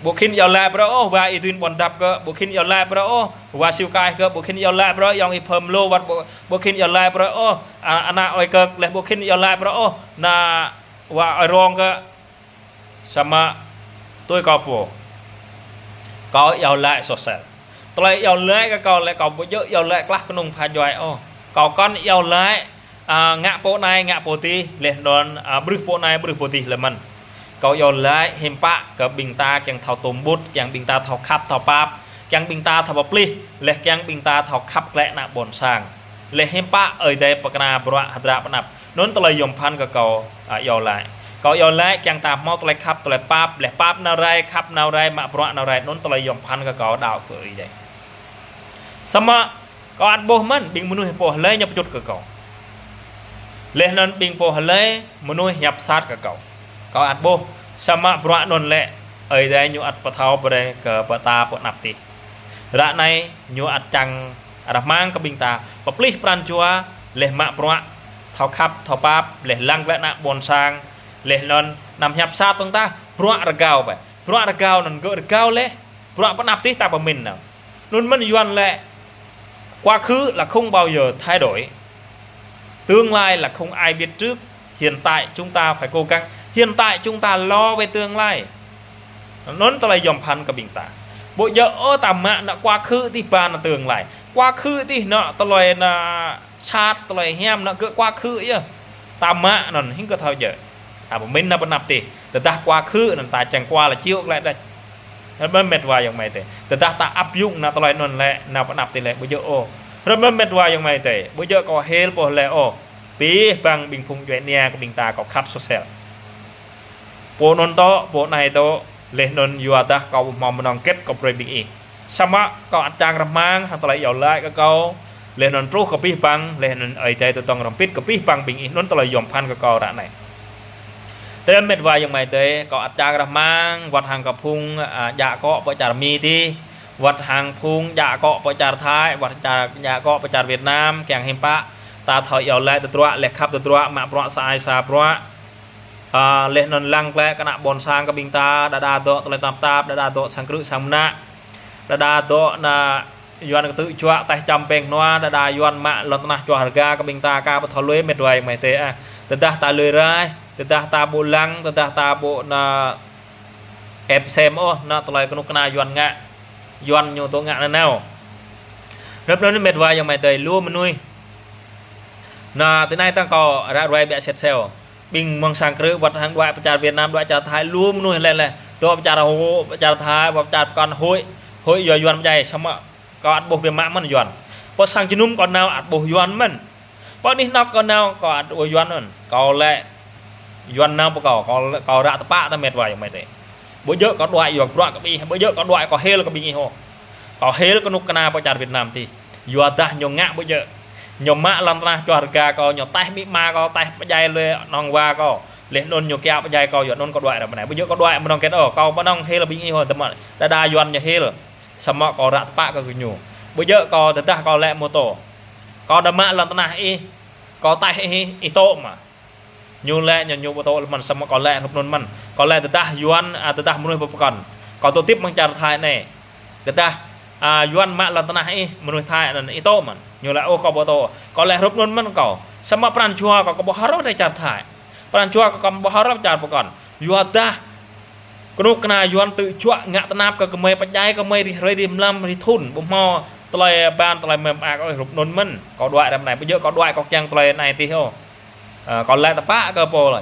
ƀu khĭn iâu laĭ bruă ôh, wa Y Duin Ƀuôn Dap kơ, ƀu khĭn iâu laĭ bruă ôh, wa Siu Kaih kơ, ƀu khĭn iâu laĭ bruă, ayŏng Y Phơm Lô wơ̆t ƀu, ƀu khĭn iâu laĭ bruă ôh, a, ană Ơi Kơk laih ƀu khĭn iâu laĭ bruă ôh, ană wa Ơi Rong kơ, samơ̆ tui kâo pô. Kâo iâu laĭ soh sel. Tơlơi iâu laĭ kơ kâo lĕ kâo ƀu djơ̆ iâu laĭ klah kơnung pha djuai ôh. Kâo kŏn iâu laĭ, a, ngă pô anai, ngă pô adih, laih anŭn, a, bruă pô anai, bruă pô adih lĕ mơ̆n. Kâo iâu laĭ hiư̆m pă kơ ƀing ta kiăng thâo tơm ƀut, kiăng ƀing ta thâo khăp, thâo pap, kiăng ƀing ta thâo pơplih, laih kiăng ƀing ta thâo khăp glaĭ ană ƀôn sang. Laih hiư̆m pă Ơi Adai pơkra bruă hơdră pơ anăp. Anŭn tơlơi yom phăn kơ kâo, a, iâu laĭ. Kâo iâu laĭ kiăng ta hmâo tơlơi khăp, tơlơi pap, laih pap nao rai, khăp nao rai, mă bruă nao rai, anŭn tơlơi yom phăn kơ kâo đaŏ kơ Ơi Adai. Samơ̆ kâo ăt ƀuh mơ̆n, ƀing mơnuih pô hlơi ñu pơčut kơ kâo. Laih anŭn ƀing pô hlơi mơnuih hiăp sat kơ kâo. Kâo ăt ƀuh, samơ̆ bruă anŭn lĕ, Ơi Adai ñu ăt pơthâo brơi kơ pơ ta pơ anăp tih. Ră anai ñu ăt čang rơmang kơ ƀing ta, pơplih pran jua, laih mă bruă, thâo khăp, thâo pap, laih lăng glaĭ ană ƀôn sang, laih anŭn anăm hiăp sat dơ̆ng tah, bruă rơgao bĕ. Bruă rơgao anŭn gơ̆ rơgao laih, bruă pơ anăp tih ta pơmĭn nao. Anŭn mơ̆n Yuan lĕ, quá khứ là không bao giờ thay đổi. Tương lai là không ai biết trước. Hiện tại chúng ta phải cố gắng. Hiện tại chúng ta lo về tương lai. Anŭn tơlơi yom phăn kơ ƀing ta. Ƀu djơ̆ ôh ta mă ană quá khứ tih ba ană tương lai. Quá khứ tih ană tơlơi ană sat, tơlơi hiam ană gơ̆ quá khứ yơh. Ta mă anŭn hĭ gơ̆ thâo djơ̆. Ta pơmĭn ană pơ anăp tih. Tơdah quá khứ anŭn ta čang kua la čiu glaĭ đôč. Hrup anŭn met wa ayŏng amai adơi. Tơdah ta áp dụng ană tơlơi anŭn lĕ, ană pơ anăp tih lĕ, ƀu djơ̆ ôh. Hrup anŭn met wa ayŏng amai adơi. Ƀu djơ̆ kâo hil pô hlơi ôh. Abih bang ƀing phung djuai ania kơ ƀing ta kâo khăp soh sel. Pô anŭn tŏ, pô anai tŏ, laih anŭn yua dah kâo ƀu hmâo mơnơ̆ng hơget kâo brơi ƀing ih. Samơ̆ kâo ăt čang rơmang hăng tơlơi iâu laĭ kơ kâo, laih anŭn truh kơ abih bang, laih anŭn Ơi Adai tơdơ̆ng rơmpit kơ abih bang ƀing ih, anŭn tơlơi yom phăn kơ kâo ră anai. Tơdah met wa ayŏng amai adơi, kâo ăt čang rơmang, wơ̆t hăng kơ phung, a, djă akŏ pơ čar Mi tih, wơ̆t hăng phung djă akŏ pơ čar Thái, wơ̆t čar, djă akŏ pơ čar Việt Nam, kiăng hiư̆m pă, ta thâo iâu laĭ tơdruă, laih khăp tơdruă, mă bruă sa ai sa bruă. A, laih anŭn lăng glaĭ kơ ană ƀôn sang kơ ƀing ta, đơđa dŏ tơlơi tơnap tap, đơđa dŏ sang krư̆ sang mơnă. Đơđa dŏ ană Yuan kơtư̆ juă taih čăm peng hnua, đơđa Yuan mă lŏn tơnah čuah rơga kơ ƀing ta aka ƀu thâo lui met wa ayŏng amai adơi ah. Tơdah ta lui raih, tơdah ta ƀu lăng, tơdah ta ƀu ană ĕp sem ôh, ană tơlơi kơnuk kơna Yuan ngă. Yuan ñu tŏ ngă nanao. Hrup anŭn met wa ayŏng amai adơi lu mơnuih. Ană tơ anai tơ̆ng kâo ră ruai biă set seo. Ƀing mơ̆ng sang krư̆ wơ̆t hăng đuaĭ pơ čar Việt Nam, đuaĭ čar Thái, lu mơnuih lĕ lĕ. Dŏ pơ čar Hồ, pơ čar Thái, wơ̆t pơ čar pơkŏn hơi, hơi yua Yuan pơdjai samơ̆. Kâo ăt ƀuh biă mă mơ̆n Yuan. Pơ sang jơnum kâo nao ăt ƀuh Yuan mơ̆n. Pơ anih anŏ kâo nao kâo ăt ƀuh Yuan mơ̆n. Kâo lĕ Yuan nao pơ kâo, kâo, kâo ră tơpă tơ met wa ayŏng amai adơi. Ƀu djơ̆ kâo đuaĭ yua bruă kơ ƀing ih, ƀu djơ̆ kâo đuaĭ kâo hil kơ ƀing ih ôh. Kâo hil kơnuk kơna pơ čar Việt Nam tih. Yua dah ñu ngă ƀu djơ̆. Ñu mă lŏn tơnah čoh rơga kâo, ñu taih amĭ ama kâo, taih pơdjai lui nong wa kâo. Laih anŭn ñu kiaŏ pơdjai kâo, yua anŭn kâo đuaĭ ră anai. Ƀu djơ̆ kâo đuaĭ mơnong hơget ôh, kâo mơnong hil ƀing ih ôh, tơma. Đơđa Yuan ñu hil. Samơ̆ kâo ră tơpă kơ gơñu. Ƀu djơ̆ kâo tơdah kâo lĕ mơtô. Kâo đa mă lŏn tơnah ih, kâo taih ih, ih tŏ mă. Ñu lĕ ñu, ñu ƀu tŏ lĕ mơ̆n, samơ̆ kâo lĕ hrup anŭn mơ̆n. Kâo lĕ tơdah Yuan, a, tơdah mơnuih pơpơkŏn. Kâo tŏ tĭp mơ̆ng čar Thai anai. Tơdah, a, Yuan mă lŏn tơnah ih, mơnuih Thai anŭn ih tŏ mơ̆n. Ñu lĕ ôh kâo ƀu tŏ. Kâo lĕ hrup anŭn mơ̆n kâo. Samơ̆ pran jua kâo kâo ƀu hơrôh rai čar Thai. Pran jua kâo kâo ƀu hơrôh čar pơkŏn. Yua dah kơnuk kơna Yuan tŭ juă ngă tơnap kơ gơmơi pơdjai gơmơi rĭm hrơi rĭm mlam rĭm thŭn. Ƀu hmâo tơlơi ƀan tơlơi mơak ôh hrup anŭn mơ̆n. Kâo đuaĭ ră anai. Ƀu djơ̆ kâo đuaĭ kâo kiăng tơlơi anai tih ôh. Ơ, kâo lĕ tơpă kơ pô lĕ.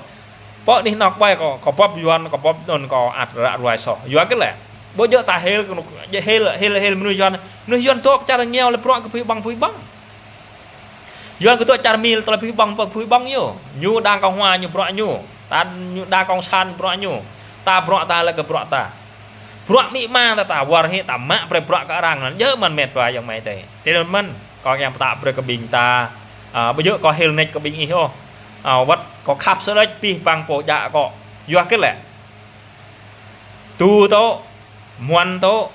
Pô anih anŏk ƀai kâo, kâo pŏp Yuan, kâo pŏp anŭn kâo ăt ră ruai soh. Yua kơ lĕ. Ƀu djơ̆ ta hil kơnuk, hil, hil, hil mơnuih Yuan. Mơnuih Yuan tŏ čar rơngiao lĕ bruă kơ phi ƀơ̆ng, phi ƀơ̆ng. Yuan kơ tŏ čar Mi tơlơi phi ƀơ̆ng, phi ƀơ̆ng ñu. Ñu đang kông hua ñu bruă ñu. Ta ñu đang kông san bruă ñu. Ta bruă ta lĕ kơ bruă ta. Bruă amĭ ama ta, ta wơr hĭ ta mă brơi bruă kơ arăng anŭn. Djơ̆ mơ̆n met wa ayŏng amai adơi. Tui anŭn mơ̆n. Kâo kiăng pơtă brơi kơ ƀing ta, a, ƀu djơ̆ kâo hil nač kơ ƀing ih ôh. A, wơ̆t kâo khăp sơlĕč pih păng pô djă kâo. Yua kơ lĕ. Tu tŏ, Muăn tŏ,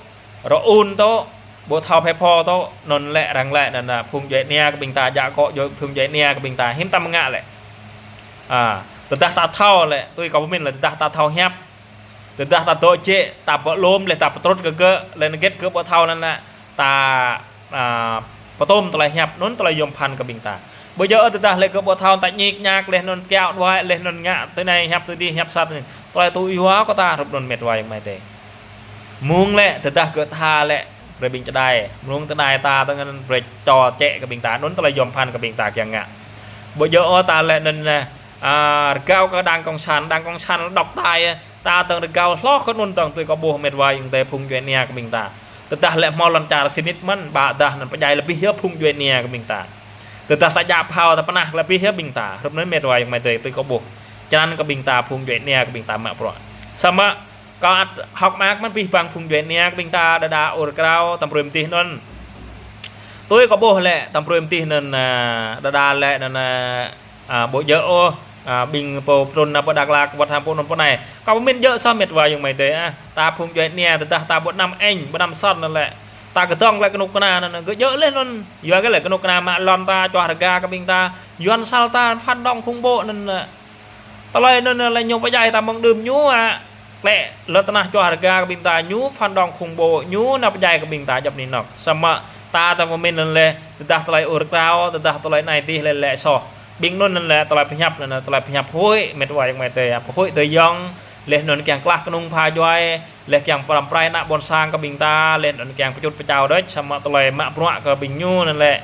Rơun tŏ, ƀu thâo Phe Pho tŏ, anŭn lĕ arăng lĕ anŭn, a, phung djuai ania kơ ƀing ta djă kâo, djơ̆ phung djuai ania kơ ƀing ta, hiư̆m ta mơ̆ ngă lĕ. A, tơdah ta thâo lĕ, tui kâo pơmĭn lĕ tơdah ta thâo hiăp. Tơdah ta dŏ jĕ, ta pơlom lĕ ta pơtrut kơ gơ̆, lĕ anŭn hơget gơ̆ ƀu thâo anŭn lĕ, ta, a, pơtŭm tơlơi hiăp, anŭn tơlơi yôm phăn kơ ƀing ta. Ƀu djơ̆ ôh tơdah lĕ gơ̆ ƀu thâo ta ñik ñak, lĕ anŭn kiaŏ đuaĭ, lĕ anŭn ngă, tui anai hiăp tui adih, hiăp sat anai. Tơlơi tŭ yua kơ ta hrup anŭn met wa ayŏng amai adơi. Mơ̆ng lĕ, tơdah gơ̆ tha lĕ, brơi ƀing čơđai. Mơ̆ng čơđai ta tơngan brơi čô čĕ kơ ƀing ta, anŭn tơlơi yôm phăn kơ ƀing ta kiăng ngă. Ƀu djơ̆ ôh ta lĕ anŭn, a, rơgao kơ đang kông san, đang kông san độc tài, a, ta tơng rơgao hloh kơ anŭn tơng tui kâo ƀuh met wa ayŏng adơi phung djuai ania kơ ƀing ta. Tơdah lĕ hmâo lŏn čar sĭt nik mơ̆n, ƀôdah anŭn pơdjai lĕ abih yơh phung djuai ania kơ ƀing ta. Tơdah ta djă phao ta pơnah lĕ abih yơh ƀing ta. Hrup anŭn met wa ayŏng amai adơi tui kâo ƀuh. Čơnăn kơ ƀing ta phung djuai ania kơ ƀing ta mă bruă. Samơ̆ kâo ăt hơ̆k mơak mơ̆n pih păng phung djuai ania kơ ƀing ta đơđa ur krao tăm brơi mơtih anŭn. Tui kâo ƀuh lĕ tăm brơi mơtih anŭn, a, đơđa lĕ anŭn, a, a, ƀu djơ̆ ôh, a, ƀing pô trŭn nao pơ Dak Lak, wơ̆t hăng pô anŭn pô anai. Kâo pơmĭn djơ̆ soh met wa ayŏng amai adơi, a. Ta phung djuai ania, tơdah ta ƀu anăm ĕnh, ƀu anăm sŏn anŭn lĕ. Ta kơdŏng lĕ kơnuk kơna anŭn, gơ̆ djơ̆ laih anŭn. Yua kơ lĕ kơnuk kơna mă lŏn ta, čoh rơga kơ ƀing ta. Yuan sal ta, phản động khủng bố anŭn, a. Tơlơi anŭn lĕ ñu pơdjai ta mơ̆ng đưm ñu, a. Lĕ, lŏn tơnah čoh rơga kơ ƀing ta ñu phản động khủng bố, ñu nao pơdjai kơ ƀing ta djŏp anih anŏk. Samơ̆ ta tơng pơmĭn anŭn lĕ, tơdah tơlơi ur krao, tơdah tơlơi anai adih lĕ lĕ soh. Ƀing anŭn lĕ tơlơi pơhiăp anŭn, tơlơi pơhiăp huĭ, met wa ayŏng amai adơi, pơhuĭ tơyŏng, laih anŭn kiăng klah kơnung pha djuai, laih kiăng pơrăm pơrai ană ƀôn sang kơ ƀing ta, laih anŭn kiăng pơčut pơčao đôč, samơ̆ tơlơi mă bruă kơ ƀing ñu anŭn lĕ,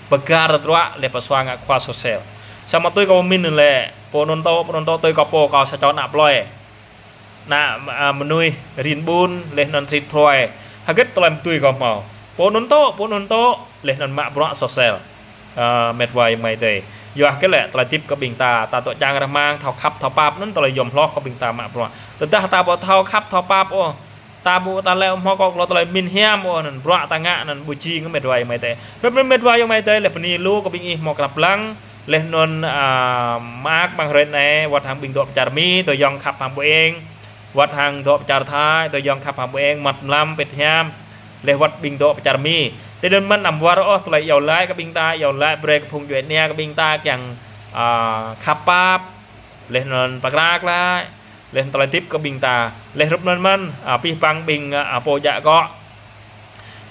pơgar tơdruă, laih pơsua ngă khua sosel. Samơ̆ tui kâo pơmĭn anŭn lĕ, pô anŭn tŏ, pô anŭn tŏ, tui kâo pô kâo sa čô ană plơi. Ană, a, mơnuih rin ƀun, laih anŭn thĭt thoi. Hơget tơlơi mơ̆ tui kâo hmâo. Pô anŭn tŏ, pô anŭn tŏ, laih anŭn mă bruă sosel. A, met wa ayŏng amai adơi. Yua kơ lĕ tơlơi hơdip kơ ƀing ta, ta tŏ čang rơmang, thâo khăp, thâo pap, anŭn tơlơi yôm hloh kơ ƀing ta mă bruă. Tơdah ta ƀu thâo khăp, thâo pap, ôh. Ta ƀu ta lĕ hmâo kơ tơlơi pơmĭn hiam, ôh, anŭn bruă ta ngă, anŭn ƀu jing met wa ayŏng amai adơi. Hrup anŭn met wa ayŏng amai adơi, laih bơni lu kơ ƀing ih hmâo krăp lăng, laih anŭn, a, mơak mơ̆ng hrơi anai, wơ̆t hăng ƀing dŏ pơ čar Mi, tơyŏng khăp hăng ƀu eng. Wơ̆t hăng dŏ pơ čar Thai, tơyŏng khăp hăng ƀu eng, măt mlam, pĭt hiam. Laih wơ̆t ƀing dŏ pơ čar Mi. Tui anŭn mơ̆n anăm wơr ôh, tơlơi iâu laĭ kơ ƀing ta, iâu laĭ brơi kơ phung djuai ania kơ ƀing ta, kiăng, a, khăp pap. Laih anŭn pơkra glaĭ. Laih anŭn tơlơi hơdip kơ ƀing ta. Laih hrup anŭn mơ̆n, a, pih păng ƀing, a, pô djă kâo.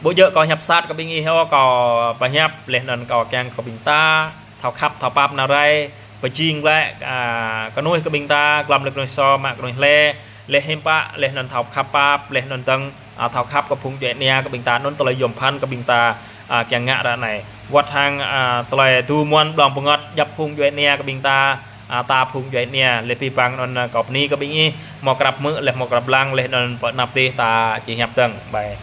Ƀu djơ̆ kâo hiăp sat kơ ƀing ih ôh, kâo pơhiăp laih anŭn kâo kiăng kơ ƀing ta thâo khăp, thâo pap nao rai, pơjing glaĭ, a, kơnuih kơ ƀing ta, glŏm laih kơnuih sô, mă kơnuih hlơi, laih hiư̆m pă, laih anŭn thâo khăp pap, laih anŭn dơ̆ng, a, thâo khăp kơ phung djuai ania kơ ƀing ta, anŭn tơlơi yôm phăn kơ ƀing ta, a, kiăng ngă ră anai. Wơ̆t hăng, a, tơlơi du muăn blŏng pơngăt djŏp phung djuai ania kơ ƀing ta, a, ta phung djuai ania, laih pih păng anŭn, a, kâo bơni kơ ƀing ih, hmâo krăp hmư̆, laih hmâo krăp lăng, laih anŭn pơ anăp adih ta či hiăp dơ̆ng. Bye.